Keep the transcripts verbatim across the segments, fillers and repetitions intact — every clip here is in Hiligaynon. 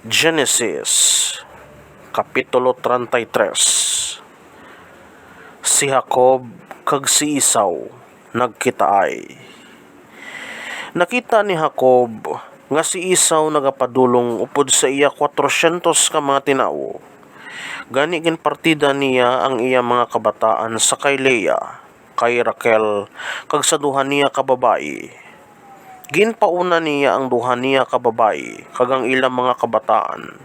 Genesis, Kapitulo treinta y tres. Si Jacob kag si Esau nagkitaay. Nakita ni Jacob nga si Esau nagapadulong upod sa iya kwatrosyentos ka mga tinawo. Gani ginpartida niya ang iya mga kabataan sa kay Leah, kay Raquel, kag sa duha niya ka babayi. Ginpauna niya ang duha niya ka babayi kag ang ila mga kabataan,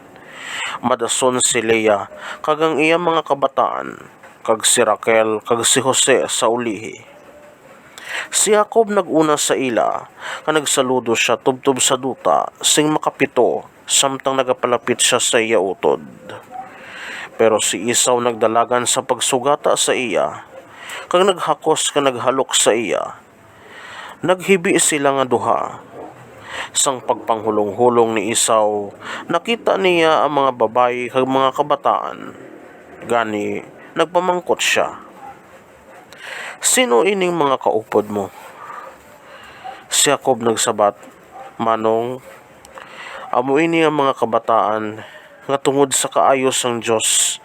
madason si Leah kag ang iya mga kabataan, kag si Raquel kag si Jose sa ulihi. Si Jacob nag-una sa ila, kag nagsaludo sia tubtob sa duta sing makapito, samtang nagapalapit sia sa iya utod. Pero si Esau nagdalagan sa pagsugata sa iya, kag naghakos kag naghalok sa iya. Naghibi sila nga duha. Sang pagpanghulong-hulong ni Esau, nakita niya ang mga babayi kag mga kabataan. Gani, nagpamangkot sia, "Sino ining mga kaupod mo?" Si Jacob nagsabat, "Manong, amo ini ang mga kabataan nga tungod sa kaayo sang Dios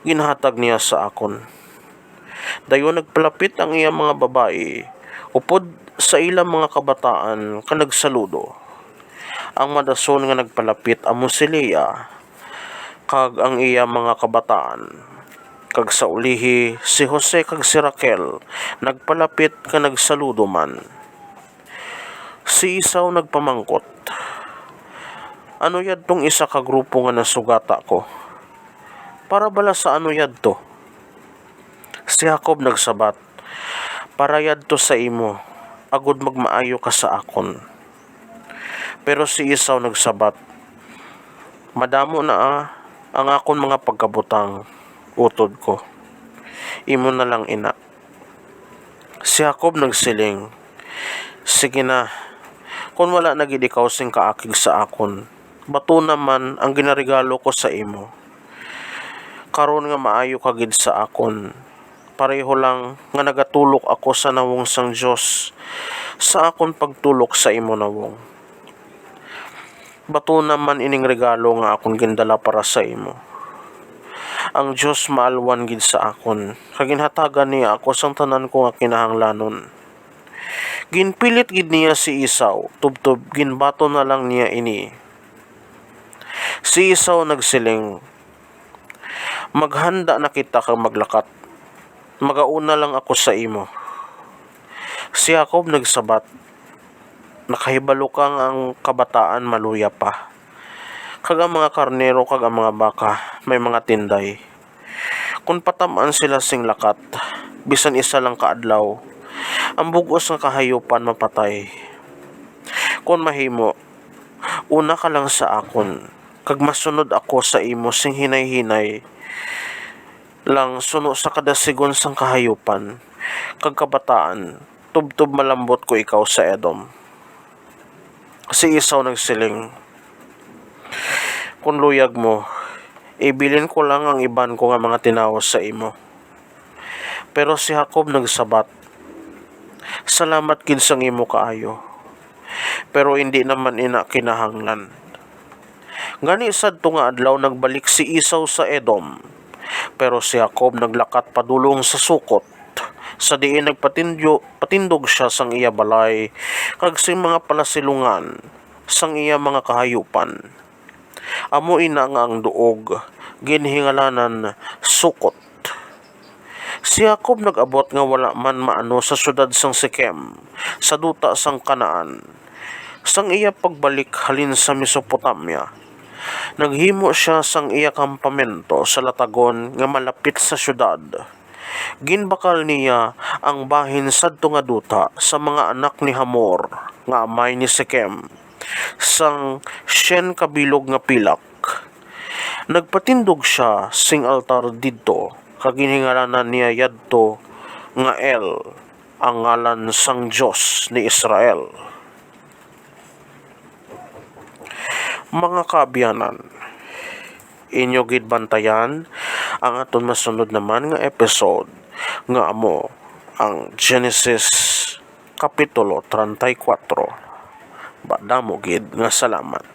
ginhatag niya sa akon." Dayon nagpalapit ang iya mga babayi upod sa ila mga kabataan kag nagsaludo. Ang madason nga nagpalapit amo si Leah kag ang iya mga kabataan, kag sa ulihi si Jose kag si Raquel nagpalapit kag nagsaludo man. Si Esau nagpamangkot, "Ano yadtong isa ka grupo nga nasugata ko? Para bala sa ano yadto?" Si Jacob nagsabat, "Para yadto sa imo, agod magmaayo ka sa akon." Pero si Esau nagsabat, "Madamo na, ah, ang akon mga pagkabutang, utod ko. Imo na lang ina." Si Jacob nagsiling, "Sige na, kon wala na gid ikaw sing kaakig sa akon, batuna man ang ginaregalo ko sa imo. Karon nga maayo ka gid sa akon, pareho lang nga nagatulok ako sa nawong sang Dios sa akon pagtulok sa imo nawong. Batuna man ining regalo nga akon gindala para sa imo. Ang Dios maalwan gid sa akon, kag ginhatagan niya ako sang tanan ko nga kinahanglanon. Ginpilit gid niya si Esau, tubtob ginbaton na lang niya ini." Si Esau nagsiling, "Maghanda na kita kag maglakat. Magauna lang ako sa imo." Si Jacob nagsabat, "Nakahibalo ka nga ang kabataan maluya pa, kag ang mga karnero kag ang mga baka may mga tinday. Kon patam-an sila sing lakat, bisan isa lang ka adlaw, ang bug-os nga kahayupan mapatay. Kon mahimo, una ka lang sa akon, kag masunod ako sa imo sing hinay-hinay lang suno sa kadasigon sang kahayupan kag kabataan, tubtob malambot ko ikaw sa Edom." Si Esau nagsiling, "Kon luyag mo, ibilin ko lang ang iban ko nga mga tinawo sa imo." Pero si Jacob nagsabat, "Salamat gid sang imo kaayo, pero indi naman ina kinahanglan." Gani sadto nga adlaw nagbalik si Esau sa Edom, pero si Jacob naglakat padulong sa Sukot, sa diin nagpatindyo-, patindog sia sang iya balay kag sing mga palasilungan sang iya mga kahayupan. Amo ina nga ang duog ginhingalanan Sukot. Si Jacob nag-abot nga wala man maano sa siyudad sang Siquem, sa duta sang Canaan. Sang iya pagbalik halin sa Mesopotamia, naghimo sia sang iya kampamento sa latagon nga malapit sa siyudad. Ginbakal niya ang bahin sadto nga duta sa mga anak ni Hamor, nga amay ni Siquem, sang syen ka bilog nga pilak. Nagpatindog sia sing altar didto, kag ginhingalanan niya yadto nga El, ang ngalan sang Dios ni Israel. Mga kaabyanan, inyo gid bantayan ang aton masunod naman nga episode, nga amo ang Genesis Kapitulo treinta y cuatro. Madamo gid nga salamat.